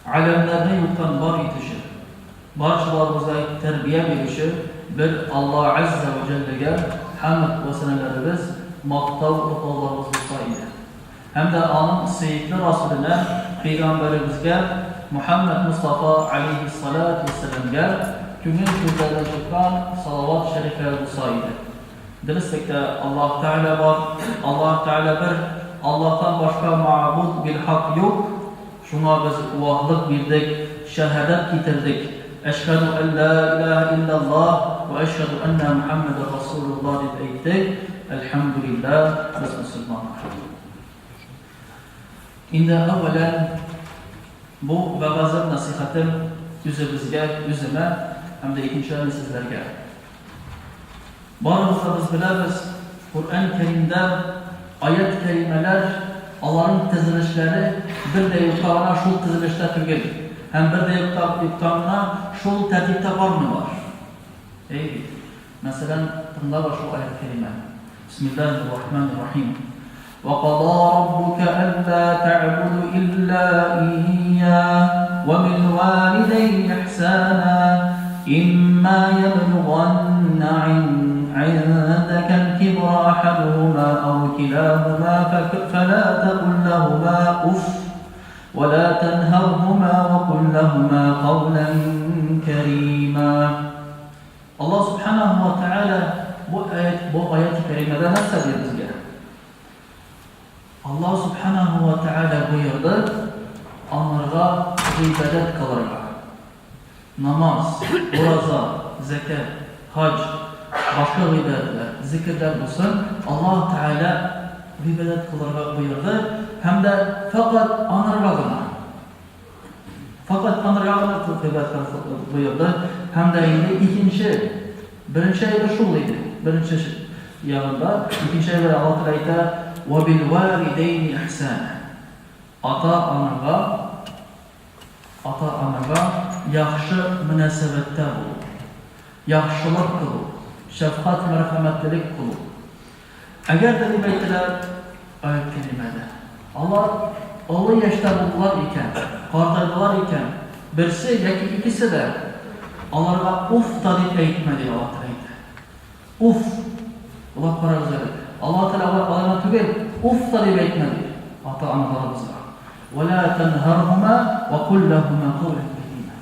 Галәмнәрне юктан бар итүче, барчаларыбызга тәрбия бирүче бер Алла Аззә вә Җәлләгә хәмд вә сәнәләребез, мактау, котлауларыбыз булса иде. Һәм дә аның сөекле Расүленә, пәйгамбәребезгә Мөхәммәд Мостафа аләйһиссаләтү вәссәламгә күңел түрдән чыккан салават шәрифләре булса иде. Дөреслектә, Аллаһ Тәгалә бар, Аллаһ Тәгалә бер, Аллаһтан башка ма'буд билхак юк, шуңа без гуаһлык бирдек, шәһадәт китердек, Әшһәдү ән лә илаһә илляллаһ вә әшһәдү әннә Мөхәммәдәр Расулуллаһ дип әйттек, әлхәмдүлилләһ, без мөселманнар. Инде әүвәлән бу вәгазем, нәсыйхәтем үзебезгә, үземә һәм дә икенчедән сезләргә. Барыбыз да без беләбез, Коръән Кәримдә аять кәримәләр, аларның тезелешләре бер дә юкка гына шул тезелештә түгел һәм бер дә юкта юктан гына шул тәртиптә бармыйлар. Әйе бит? Мәсәлән, тыңлагыз шул аять кәримә. Бисмиллаһир рахманир рахим. Вә када раббука әллә тәгъбуду илля иййа вә билвалидәйни ихсана имма яблуганна гыйндәкәл кибра әхәдүһүмә әү киләһүмә фәлә тәкул ләһүмә уф вә лә тәнһәрһүмә вә кул ләһүмә каулән кәримә. Аллаһ Субханаһу ва Тәгалә бу аять, бу аяти кәримәдә нәрсә ди безгә? Аллаһ Субханаһу ва Тәгалә боерды аңарга гыйбадәт кылырга. Намаз, ураза, зәкят, хаҗ, башка гыйбадәтләр, зикерләр булсын, Аллаһ Тәгалә гыйбадәт кылырга боерды һәм дә фәкать аңарга гына. Фәкать анырга гына гыйбадәт боерды һәм дә инде икенче, беренче әйбер шул иде, беренче ягында, икенче әйбер Аллаһ Тәгалә әйтә, "Ва бил валидәйни ихсана". Ата-анага ата-анага яхшы мөнәсәбәттә булу, яхшылык кылу, шәфкать, мәрхәмәтлелек кылу. Әгәр дә, дип әйтелә аять кәримәдә, алар олы яшьтә булдылар икән, картайдылар икән, берсе яки икесе дә, аларга уф та дип әйтмә, ди Аллаһ Тәгалә әйтә. Уф! Уйлап карагыз әле. Аллаһ Тәгалә алай алай гына түгел, уф та дип әйтмә, ди ата-аналарыбызга. Вә лә тәнһәрһүмә вә кул ләһүмә каулән кәримә.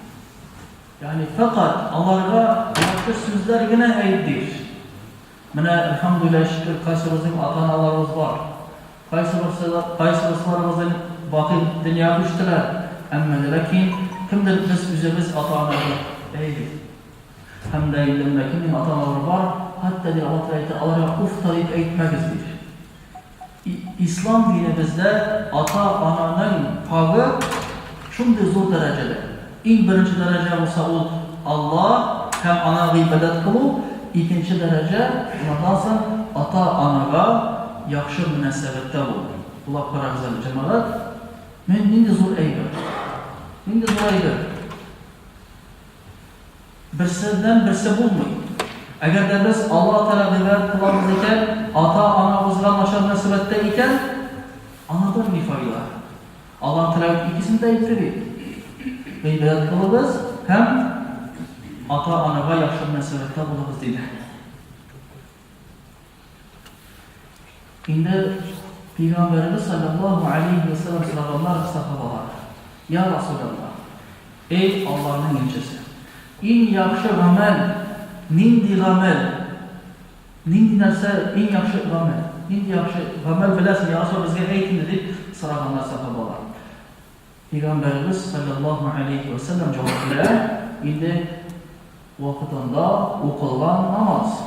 Ягъни фәкать аларга яхшы сүзләр генә әйт, ди. Менә, әлхәмдүлилләһ, шөкер, кайсыбызның ата-аналарыбыз бар. Кайсыбызлар, кайсыбызларыбызның бакый дөньяга күчтеләр. Әмма дә ләкин кемдер без үзебез ата-ана юк. Әйе бит. Һәм дә инде менә кемнең ата-аналары бар, хәтта ди Аллаһ Тәгалә әйтә, аларга уф та дип әйтмәгез, ди. Ислам динебездә ата-ананың хагы шундый зур дәрәҗәдә. Иң беренче дәрәҗә булса ул Аллаһ һәм ана гыйбадәт кылу, икенче дәрәҗә, шуннан соң ата-анага яхшы мөнәсәбәттә булу. Уйлап карагыз әле, җәмәгать, менә нинди зур әйбер. Нинди зур әйбер. Берсеннән берсе булмый. Әгәр дә без Аллаһ Тәгаләгә гыйбадәт кылабыз икән, ата-анабызга начар мөнәсәбәттә икән, анардан ни файда? Аллаһ Тәгалә бит икесен дә әйтте бит. Гыйбадәт кылыгыз һәм ата-анага яхшы мөнәсәбәттә булыгыз диде. Инде Пәйгамбәребез салләллаһу алейһи вә сәлләм сораганнар сахабалар, Я Расуләллаһ, эй Аллаһның илчесе, иң яхшы гамәл нинди гамәл? Нинди нәрсә иң яхшы гамәл? Нинди яхшы гамәл беләсең, я Расуләллаһ, безгә әйт инде, дип сораганнар сахабалар. Пәйгамбәребез салләллаһу алейһи вә сәлләм җавап бирә, инде вакытында укылган намаз.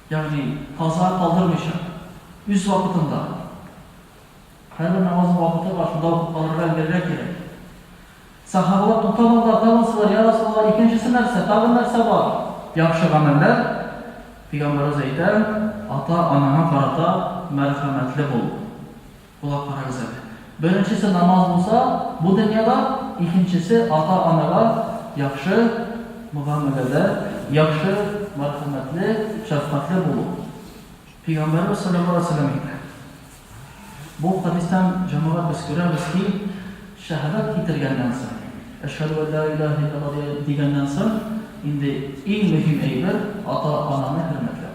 Ягъни каза калдырмыйча, үз вакытында. Һәрбер намазның вакыты бар, шунда укып калырга өлгерергә кирәк. Сахабалар туктамадылар, тагын сорыйлар, Я Расулаллаһ, икенчесе нәрсә, тагын нәрсә бар? Яхшы гамәлләр, Пәйгамбәребез әйтә, ата-анаңа карата мәрхәмәтле бул. Колак карагыз әле. Беренчесе намаз булса, бу дөньяда, икенчесе ата-анага яхшы мөгамәләдә, яхшы, мәрхәмәтле, шәфкатьле булу. Пәйгамбәребез салләллаһу алейһи ва сәлләм әйтә. Бу хәдистән, җәмәгать, без күрәбез ки, шәһадәт китергәннән соң, Әшһәдү ән ла илаһә илляллаһ дигәннән соң, инде иң мөһим әйбер, ата-ананы хөрмәтләү.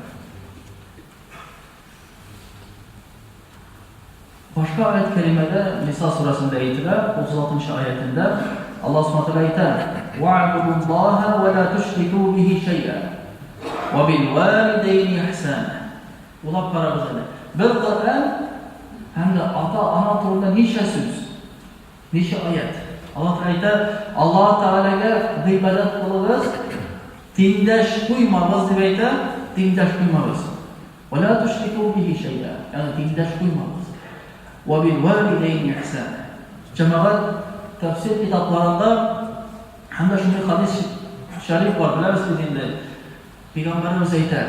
Башка аять кәримәдә, Ниса сүрәсендә әйтелә, 36 нчы аятендә Аллаһ Субхану тәгалә әйтә: "Ва'будуллаһа ва ла тушрику бихи шәй'a ва бил валидәйни ихсана". Уйлап карагыз әле. Бер Коръән һәм дә ата-ана турында ничә сүз? Ничә аять? Аллаһ Тәгалә әйтә, Аллаһ Тәгаләгә гыйбадәт кылыгыз, тиңдәш куймагыз дип әйтә, тиңдәш куймагыз. Вә лә тушрику бихи шәй'a, ягъни тиңдәш куймагыз. Вә бил валидәйни ихсана. Җәмәгать тәфсир китапларында һәм дә шундый хадис шәриф бар, беләбез бит инде. Пәйгамбәребез әйтә,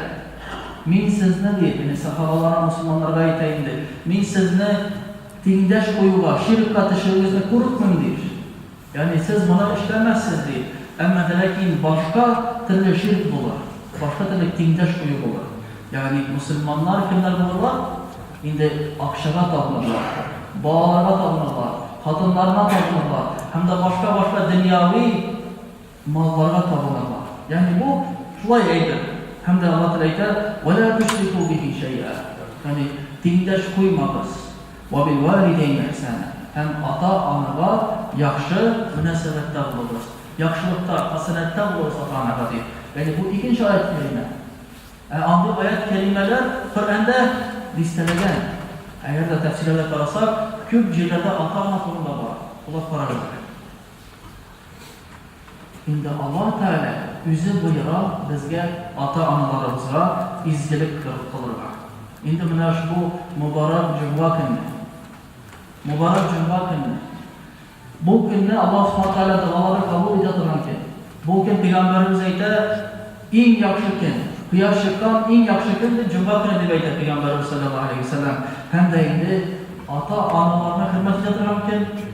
Мин сезне, ди, ягъни сахабаларга, мөселманнарга әйтә инде, мин сезне тиңдәш куюга, ширкка төшүегезне курыкмыйм, ди. Ягъни сез моны эшләмәссез, ди, әмма дә ләкин башка төрле ширк булыр, башка төрле тиңдәш кую булыр. Ягъни мөселманнар кемнәр булырлар? Инде акчага табынырлар, балаларга табынырлар, хатыннарына табынырлар һәм дә башка-башка дөньяви Малларга табынырлар. Ягъни бу шулай әйбер. Һәм дә Аллаһ Тәгалә әйтә, Вә лә тушрику бихи шәй'a. Ягъни тиңдәш куймагыз. Вә бил валидәйни ихсана. Һәм ата-анага яхшы мөнәсәбәттә булыгыз. Яхшылыкта, хәсәнәттә булыгыз ата-анага дип. Ягъни бу икенче аять кәримә. Ә андый аять кәримәләр Коръәндә дистәләгән. Әгәр дә тәфсирләргә карасак, күп җирләрдә ата-ана турында бар. Уйлап карагыз әле. Инде Аллаһ Тәгалә үзе боера безгә ата-аналарыбызга изгелек кылырга. Инде менә ошбу мөбарәк җомга көнне, мөбарәк җомга көнне, бу көнне Аллаһ Субхана Тәгалә догалары кабул итә торган көн. Бу көн пәйгамбәребез әйтә, иң яхшы көн, кояш чыккан иң яхшы көн дип җомга көне дип әйтә пәйгамбәребез салләллаһу алейһи ва сәлләм. Һәм дә инде ата-аналарны хөрмәт итә торган көн.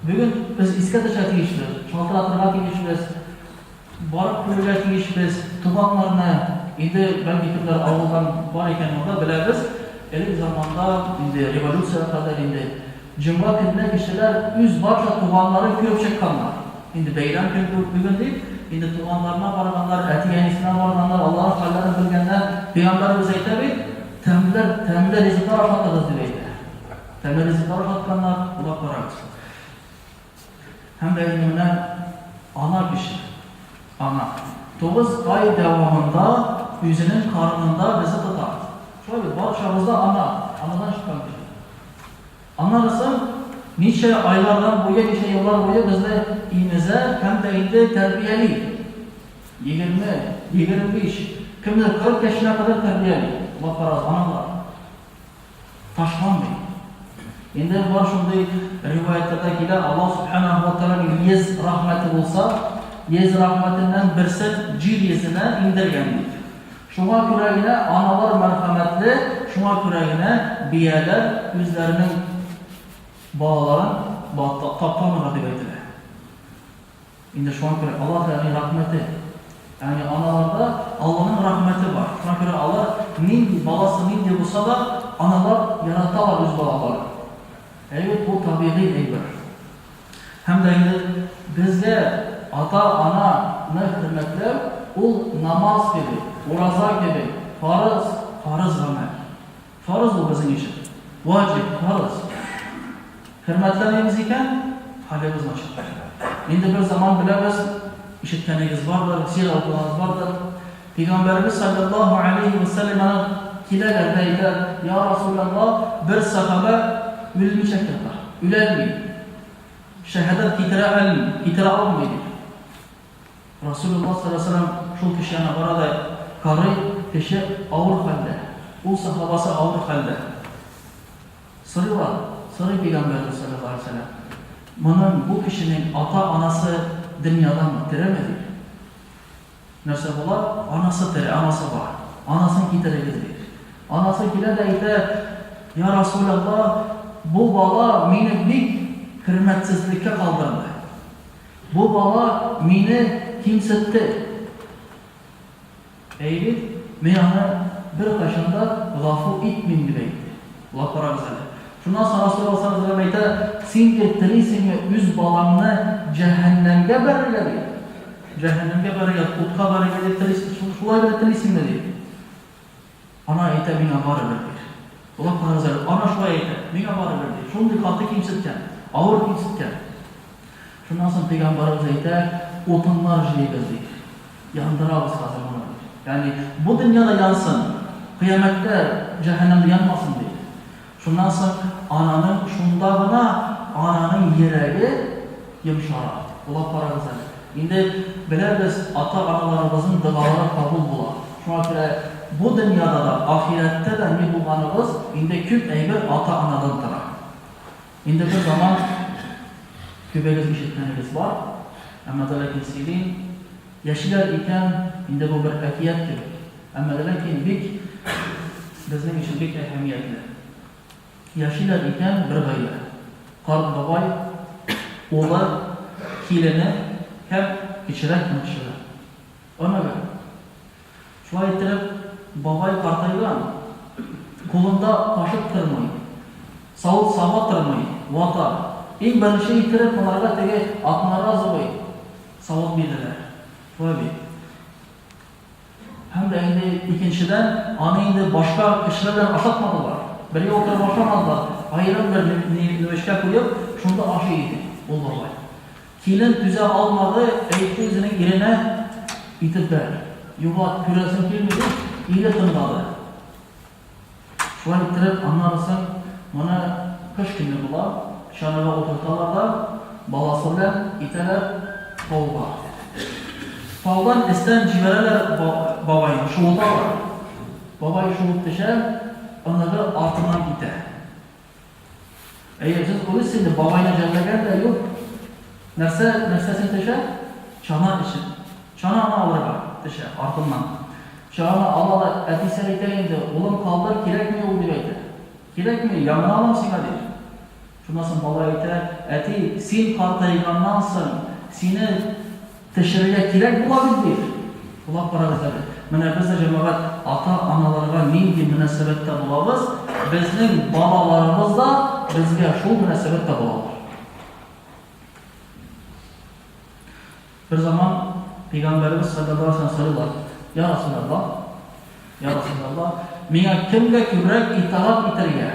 Бүген без искә төшә тиешбез, шалтыратырга тиешбез, барып күрергә тиешбез туганнарны. Инде бәлки кемдер авылдан бар икән монда, беләбез, элек заманда, инде революциягә кадәр инде, җомга көнне кешеләр үз барча туганнарын күреп чыкканнар. Инде бәйрәм көн бүген дип, инде туганнарына барганнар, әти-әнисенә барганнар, аларның хәлләрен белгәннәр. Пәйгамбәребез әйтә бит, тәмле, тәмле ризыклар ашатыгыз дип әйтә. Тәмле ризыклар ашатканнар, уйлап карагыз. Һәм дә инде менә ана кеше, ана, 9 ай дәвамында үзенең карынында безне тота. Шулай бит, барчабыз да ана, анадан чыккан кеше. Аннары соң ничә айлардан буе, ничә еллар буе безне имезә һәм дә инде тәрбияли. 20, 25, кемдер 40 яшенә кадәр тәрбияли. Уйлап карагыз, аналар. Ташланмый. Инде бар шундый риваятларда килә, Аллаһ Субханаһу ва Тәгаләнең 100 рәхмәте булса, 100 рәхмәтеннән берсен җир йөзенә иңдергән дип. Шуңа күрә генә аналар мәрхәмәтле, шуңа күрә генә бияләр үзләренең балаларын таптамыйлар дип әйтелә. Инде шуңа күрә Аллаһ Тәгаләнең рәхмәте, ягъни аналарда Аллаһның рәхмәте бар. Шуңа күрә алар нинди, баласы нинди булса да, аналар яраталар үз балаларын. Әйе, бу табигый әйбер. Һәм дә инде безгә ата-ананы хөрмәтләү ул намаз кебек, ураза кебек фарыз, фарыз гамәл. Фарыз ул безнең өчен. Ваҗиб, фарыз. Хөрмәтләмибез икән, хәлебез начар. Инде бер заман беләбез, ишеткәнегез бардыр, сира укыганыгыз бардыр. Пәйгамбәребез салләллаһу алейһи вә сәлләм янына киләләр дә әйтәләр, Я Расуләллаһ, бер сәхабә үлмичә ята, үләлми. Шәһадәт китерә алмый, китерә алмый, дип. Расулулла саллаллаһу алейһи ва сәлләм шул кеше янына бара да карый, кеше авыр хәлдә, ул сахабасы авыр хәлдә. Сорыйлар, сорый пәйгамбәребез саллаллаһу алейһи ва сәлләм, моның, бу кешенең ата-анасы дөньядамы, тереме дип. Нәрсә була? Анасы тере, анасы бар. Анасын китерегез ди. Анасы килә дә әйтә, Я Расулаллаһ, бу бала мине бик хөрмәтсезлеккә калдырды. Бу бала мине кимсетте. Әйе бит, мин аны беркайчан да гафу итмим, дип әйтте. Болай карагыз әле. Шуннан соң Расулулла саллаллаһу галәйһи ва сәлләм әйтә, Син, ди, телисеңме үз балаңны җәһәннәмгә. Җәһәннәмгә бәрергә ди. Җәһәннәмгә бәрергә, утка бәрергә дип телисең, шулай гына телисеңме ди. Ана әйтә, миңа барыбер ди. Уйлап карагыз әле, ана шулай әйтә, миңа барыбер ди. Шундый каты кимсеткән, авыр кимсеткән. Шуннан соң пәйгамбәребез әйтә, утыннар җыегыз ди. Яндырабыз хәзер моны ди. Ягъни бу дөньяда янсын, кыямәттә җәһәннәмдә янмасын ди. Шуннан соң ананың шунда гына ананың йөрәге йомшара. Уйлап карагыз әле. Инде беләбез, ата-аналарыбызның догалары кабул була. Шуңа күрә бу дөньяда да, ахирәттә дә ни булганыгыз, инде күп әйбер ата-анадан тора. Инде бер заман күбегез ишеткәнегез бар, әмма дә ләкин сөйлим, яшиләр икән, инде бу бер әкият кебек. Әмма дә ләкин бик безнең өчен бик әһәмиятле. Яшиләр икән бер гаилә. Карт бабай, улы, килене һәм кечерәк оныкчыгы. Оныгы. Шулай иттереп, бабай картайган, кулында кашык тормый, савыт-саба тормый, вата. Иң беренче иттереп моңарга теге одноразовый савыт бирделәр. Шулай бит. Һәм дә инде икенчедән, аны инде башка кешеләр белән ашатмадылар. Бергә утырып ашамадылар. Аерым бер нүешкә куеп, шунда ашый иде ул бабай. Килен түзә алмады, әйтте үзенең иренә, Итеп бәр, югат, күрәсем килми, дип, ире тыңлады. Шулай иттереп, аннары соң моны кыш көне була, чанага утырталар да, баласы белән итәләр тауга. Таудан өстән җибәрәләр бабайны, шуыталар. Бабай шуып төшә, оныгы артыннан китә. Әйе, сез уйлыйсыз инде, бабайны жәлләгән дә юк. Нәрсә, нәрсәсен төшә? Чана өчен. Чананы алырга төшә артыннан. Чананы ала да, әтисе әйтә инде, улым калдыр, кирәкми ул, дип әйтә. Кирәкми, яңаны алам сиңа, ди. Шуннан соң бала әйтә, әти, син картайганнан соң, сине Төшерергә кирәк була бит, ди. Уйлап карагыз әле, менә без дә, җәмәгать, ата-аналарга нинди мөнәсәбәттә булабыз, безнең балаларыбыз да безгә шул мөнәсәбәттә булалар. Бер заман Пәйгамбәребез салләллаһу алейһи ва сәлләм сорыйлар, Я Расулаллаһ, я Расулаллаһ, миңа кемгә күбрәк итагать итәргә,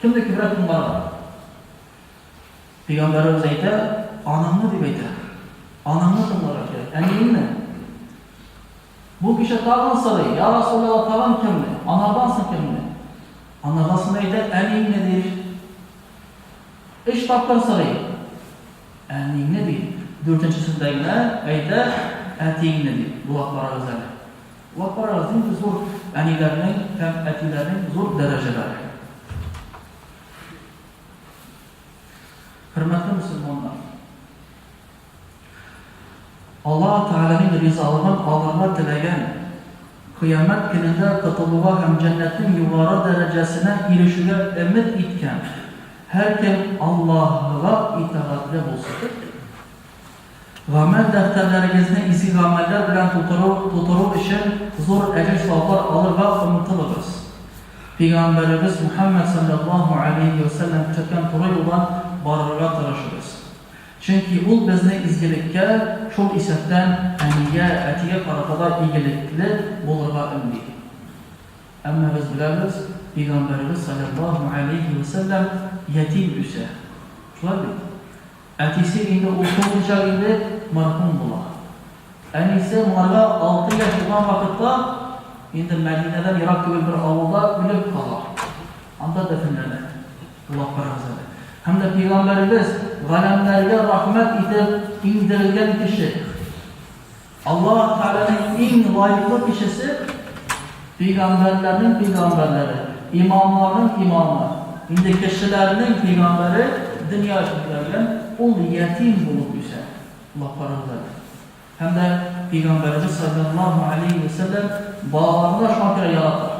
кемне күбрәк тыңларга? Пәйгамбәребез әйтә, анаңны дип әйтә. Анаңны тыңларга кирәк, әниеңне. Бу кеше тагын сорый, я Расулалла, тагын кемне? Анардан соң кемне? Анардан соң әйтә, әниеңне ди. Өч тапкыр сорый, әниеңне ди. Дүртенчесендә генә әйтә, әтиеңне ди. Булат карагыз әле. Булат карагыз, нинди зур әниләрнең һәм әтиләрнең зур дәрәҗәләре. Хөрмәтле мөселманнар! Аллаһ Тәгаләнең ризалыгын алырга теләгән, Кыямәт көнендә котылуга һәм җәннәтнең югары дәрәҗәсенә ирешүгә өмет иткән һәркем Аллаһыга итагатьле булсын. Гамәл дәфтәрләрегезне изге гамәлләр белән тутыру тутыру өчен зур әҗер-саваплар алырга омтылыгыз. Пәйгамбәребез Мухәммәд салләллаһу галәйһи вә сәлләм күрсәткән туры юлдан барырга тырышыгыз. Чөнки ул безне изгелеккә, шул исәптән әнигә, әтигә карата да игелекле булырга өнди. Әмма без беләбез, Пәйгамбәребез салләллаһу галәйһи вә сәлләм ятим үсә. Шулай бит? Әтисе инде ул шундыйчак инде мәрхүм була. Әнисе моңарга 6 яшь булган вакытта инде Мәдинәдән ерак түгел бер авылда үлеп кала. Анда дәфенләнә. Уйлап карагыз әле. Һәм дә пәйгамбәребез галәмнәргә рәхмәт итеп иңдерелгән кеше. Аллаһ Тәгаләнең иң лаеклы кешесе, пәйгамбәрләрнең пәйгамбәрләре, имамнарның имамы, инде кешеләрнең пәйгамбәре дөнья өчен җибәрелгән, ул ятим булып үсә. Аллаһ карагыз әле. Һәм дә пәйгамбәребез салләллаһу алейһи вә сәлләм балаларны да шуңа күрә ярата.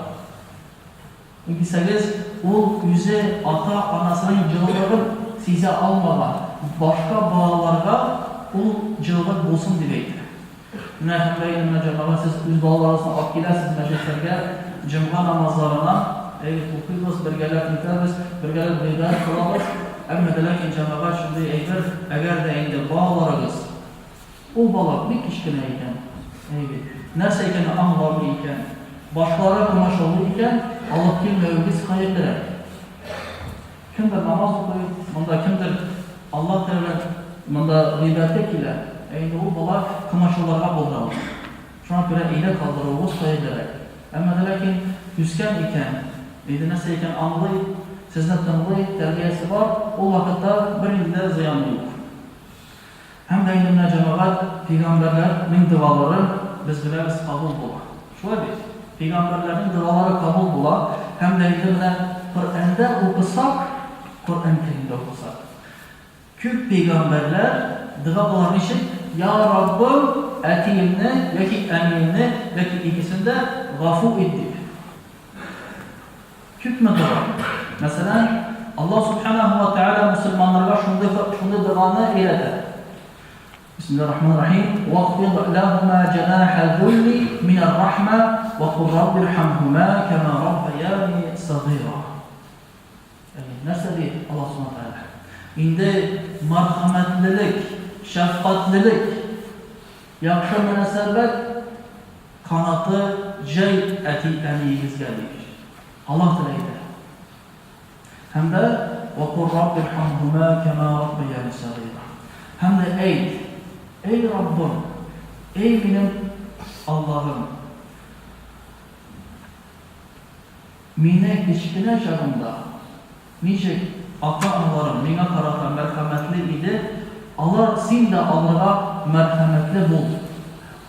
Ник дисәгез, ул үзе ата-анасының җылылыгын сизә алмаган, башка балаларга ул җылылык булсын дип әйтә. Менә һәм дә инде менә җәмәгать сез үз балаларыгызны алып киләсез мәчетләргә, җомга намазларына, әйе, укыйбыз, бергәләп нитәбез, бергәләп гыйбадәт кылабыз, әмма дә ләкин җәмәгать шундый әйбер, әгәр дә инде балаларыгыз. Ул бала бик кечкенә икән, әй бит, нәрсә икәнен аңламый икән, башлары комачаулый икән, алып килмәвегез хәерлерәк. Кемдер намаз укый, монда кемдер Аллаһ Тәгалә монда гыйбадәткә килә, ә инде ул бала комачауларга булдыра ала. Шуңа күрә өйдә калдыруыгыз хәерлерәк. Әмма дә ләкин үскән икән, инде нәрсә икәнен аңлый, сезне тыңлый, тәрбиясе бар, ул вакытта бернинди дә зыяны юк. Һәм дә инде менә, җәмәгать, пәйгамбәрләрнең догалары, без беләбез, кабул була. Шулай бит? Пәйгамбәрләрнең догалары кабул була. Һәм дә инде менә Коръәндә укысак, Коръән телендә укысак, күп пәйгамбәрләр дога кылар ничек? Я Раббым, әтиемне яки әниемне, яки икесен дә гафу ит дип. Күпме дога? Мәсәлән, Аллаһ Субханаһу ва Тәгалә мөселманнарга шундый шундый доганы өйрәтә. Бисмиллаһир-рахманир-рахим. Вахфид лахума җанаха зулли минар-рахма ва кул раббирхамһума кама раббаяни сагыйра. Ягъни, нәрсә ди Аллаһ Субханаһу ва Тәгалә? Инде мәрхәмәтлелек, шәфкатьлелек, яхшы мөнәсәбәт Канаты җәй әти-әниегезгә, ди. Аллаһ Тәгалә әйтә. Һәм дә, Вә кул раббирхамһумә кәмә раббаяни сәгыйра. Һәм дә әйт, Әй Раббым, әй минем Аллаһым, мине кечкенә чагымда Ничек ата-аналарым миңа карата мәрхәмәтле иде, алар син дә аларга мәрхәмәтле бул,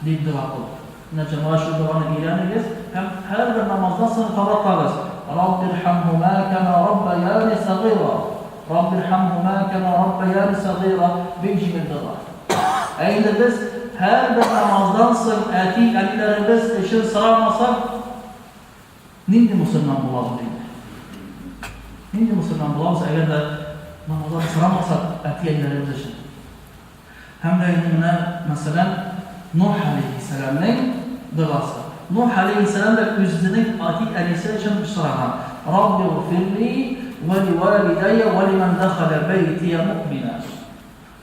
дип дога кыл. Менә, җәмәгать, шул доганы өйрәнегез һәм һәрбер намаздан соң кабатлагыз, Раббирхәмһумә кәмә раббаяни сәгыйра, Раббирхәмһумә кәмә раббаяни сәгыйра, бик җиңел дога. Ә инде без һәрбер намаздан соң әти-әниләребез өчен сорамасак, Нинди мөселман булабыз инде? Нинди мөселман булабыз, әгәр дә намаздан сорамасак әти-әниләребез өчен? Һәм дә инде менә, мәсәлән, Нух алейһиссәламнең догасы. Нух алейһиссәлам да үзенең әти-әнисе өчен сораган. Раббигъфирли ва ливалидайя ва лиман дахаля бәйтия муъмина.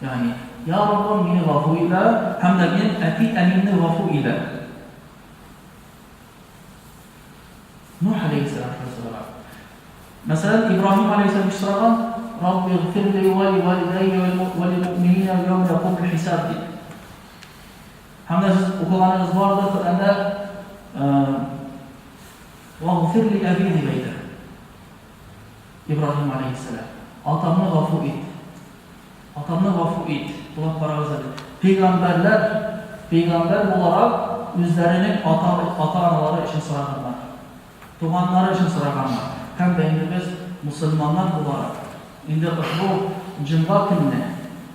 Ягъни, Я Раббым, мине гафу илә һәм дә минем әти-әниемне гафу илә. Нух алейһиссәлам шулай сораган. Мәсәлән, Ибраһим алейһиссәлам ничек сораган? Раббигъфирли ва ливалидайя ва лилмуъминина яума якумул хисаб дип. Һәм дә сез укыганыгыз бардыр Коръәндә Вагъфир ли әби дип әйтә. Ибраһим алейһиссәлам. Атамны гафу ит. Атамны гафу ит. Уйлап карагыз әле. Пәйгамбәрләр, пәйгамбәр буларак, үзләренең ата, ата-аналары өчен сораганнар. Туганнары өчен сораганнар. Һәм дә инде без, мосылманнар буларак, инде ошбу җомга көнне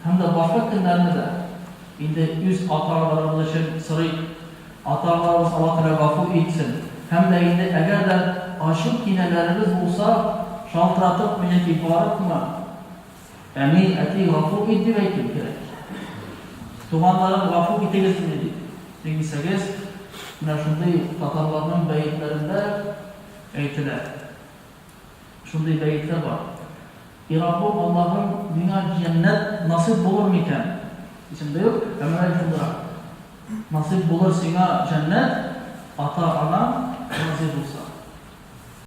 һәм дә башка көннәрне дә инде үз ата-аналарыбыз өчен сорыйк. Ата-аналарыбыз Аллаһ Тәгалә гафу итсен. Һәм дә инде әгәр дә ачу-кинәләребез булса, шалтыратыпмы яки барыпмы, Әни, әти, гафу ит дип әйтү кирәк. Туганнарым, гафу итегез мине дип. Ник дисәгез, менә шундый татарларның бәетләрендә әйтелә. Шундый бәетләр бар. И Раббым, Аллаһым, миңа җәннәт насыйп булыр микән? Исемдә юк, әмма бәлки шундыйрак. Насыйп булыр сиңа җәннәт, ата-анаң разый булса.